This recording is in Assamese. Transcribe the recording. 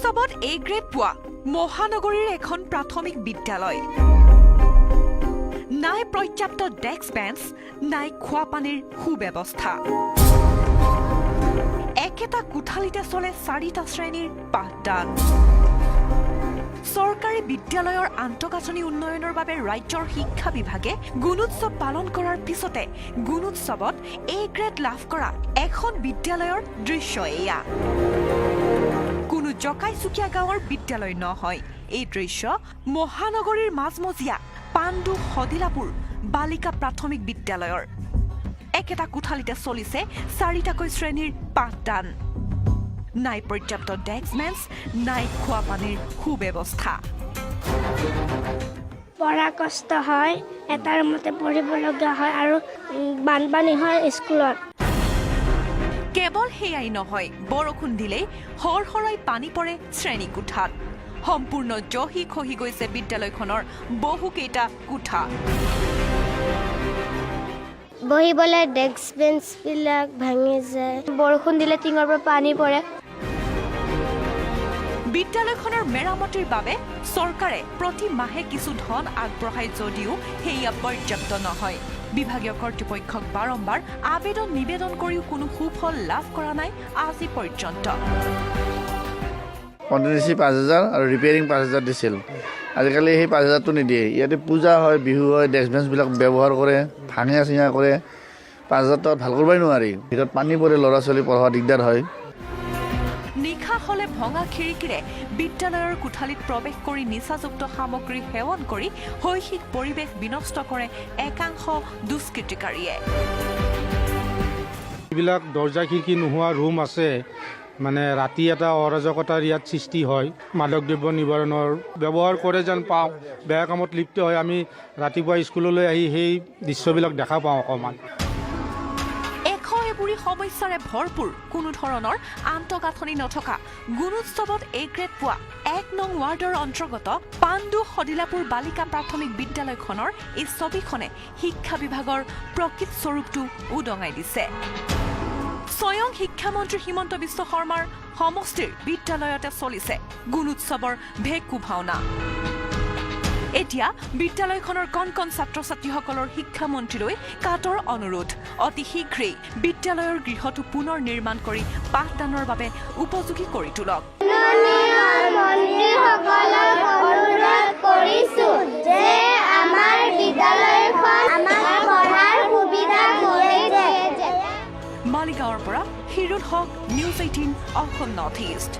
গুণোৎসৱত এ গ্ৰেড পোৱা মহানগৰীৰ এখন প্ৰাথমিক বিদ্যালয়। নাই পৰ্যাপ্ত ডেস্ক বেঞ্চ, নাই খোৱা পানীৰ সুব্যৱস্থা। একেটা কোঠালিতে চলে চাৰিটা শ্ৰেণীৰ পাঠদান। চৰকাৰী বিদ্যালয়ৰ আন্তঃগাঁথনি উন্নয়নৰ বাবে ৰাজ্যৰ শিক্ষা বিভাগে গুণোৎসৱ পালন কৰাৰ পিছতে গুণোৎসৱত এ গ্ৰেড লাভ কৰা এখন বিদ্যালয়ৰ দৃশ্য এয়া। কোনো জকাইচুকীয়া গাঁৱৰ বিদ্যালয় নহয়, এই দৃশ্য মহানগৰীৰ মাজমজিয়া পাণ্ডু সদিলাপুৰ বালিকা প্ৰাথমিক বিদ্যালয়ৰ। একেটা কোঠালিতে চলিছে চাৰিটাকৈ শ্ৰেণীৰ পাঠদান। নাই পৰ্যাপ্ত ডেস্ক বেঞ্চ, নাই খোৱা পানীৰ সুব্যৱস্থা। পঢ়া কষ্ট হয়, এটা ৰুমতে পঢ়িব লগা হয় আৰু বানপানী হয় স্কুলত। কেৱল সেয়াই নহয়, বৰষুণ দিলেই হৰহৰাই পানী পৰে শ্ৰেণীকোঠাত। সম্পূৰ্ণ জহি খহি গৈছে বিদ্যালয়খনৰ বহুকেইটা কোঠা। বহিবলৈ ডেস্ক বেঞ্চবিলাক ভাঙি যায়। বৰষুণ দিলে টিঙৰ পৰা পানী পৰে। বিদ্যালয়খনৰ মেৰামতিৰ বাবে চৰকাৰে প্ৰতি মাহে কিছু ধন আগবঢ়ায় যদিও সেয়া পৰ্যাপ্ত নহয়। বিভাগীয় কৰ্তৃপক্ষক বাৰম্বাৰ আবেদন নিবেদন কৰিও কোনো সুফল লাভ কৰা নাই আজি পৰ্যন্ত। কণ্টিনজেঞ্চি 5,000 আৰু ৰিপেয়াৰিং 5,000 দিছিল। আজিকালি সেই 5,000টো নিদিয়ে। ইয়াতে পূজা হয়, বিহু হয়, ডেস্ক বেঞ্চবিলাক ব্যৱহাৰ কৰে, ভাঙা চিঙা কৰে। 5,000 টকাত ভাল কৰিবই নোৱাৰি। ভিতৰত পানী পৰে, ল'ৰা ছোৱালী পঢ়োৱা দিগদাৰ হয়। নিশা হলে ভঙা খিৰিকীৰে বিদ্যালয়ৰ কোঠালিত প্ৰৱেশ কৰি নিচাযুক্ত সামগ্ৰী সেৱন কৰি শৈক্ষিক পৰিৱেশ বিনষ্ট কৰে একাংশ দুষ্কৃতিকাৰীয়ে। যিবিলাক দৰ্জা খিৰিকী নোহোৱা ৰুম আছে, মানে ৰাতি এটা অৰাজকতাৰ ইয়াত সৃষ্টি হয়। মাদক দ্ৰব্য নিবাৰণৰ ব্যৱহাৰ কৰে যেন পাওঁ, বেয়া কামত লিপ্ত হয়। আমি ৰাতিপুৱা স্কুললৈ আহি সেই দৃশ্যবিলাক দেখা পাওঁ অকণমান। এশ এবুৰি সমস্যাৰে ভৰপূৰ, কোনো ধৰণৰ আন্তঃগাঁথনি নথকা, গুণোৎসৱত এ গ্ৰেড পোৱা 1 নং ৱাৰ্ডৰ অন্তৰ্গত পাণ্ডু সদিলাপুৰ বালিকা প্ৰাথমিক বিদ্যালয়খনৰ এই ছবিখনে শিক্ষা বিভাগৰ প্ৰকৃত স্বৰূপটো উদঙাই দিছে। স্বয়ং শিক্ষামন্ত্ৰী হিমন্ত বিশ্ব শৰ্মাৰ সমষ্টিৰ বিদ্যালয়তে চলিছে গুণোৎসৱৰ ভেকু ভাওনা। এতিয়া বিদ্যালয়খনৰ কণ কণ ছাত্ৰ ছাত্ৰীসকলৰ শিক্ষামন্ত্ৰীলৈ কাতৰ অনুৰোধ, অতি শীঘ্ৰেই বিদ্যালয়ৰ গৃহটো পুনৰ নিৰ্মাণ কৰি পাঠদানৰ বাবে উপযোগী কৰি তোলক। মন্ত্ৰীসকলক অনুৰোধ কৰিছো যে আমাৰ বিদ্যালয়খন আমাক পঢ়াৰ সুবিধা কৰি দিয়ে। মালিগাঁৱৰ পৰা হিৰুল হক, নিউজ 18 অসম নৰ্থ ইষ্ট।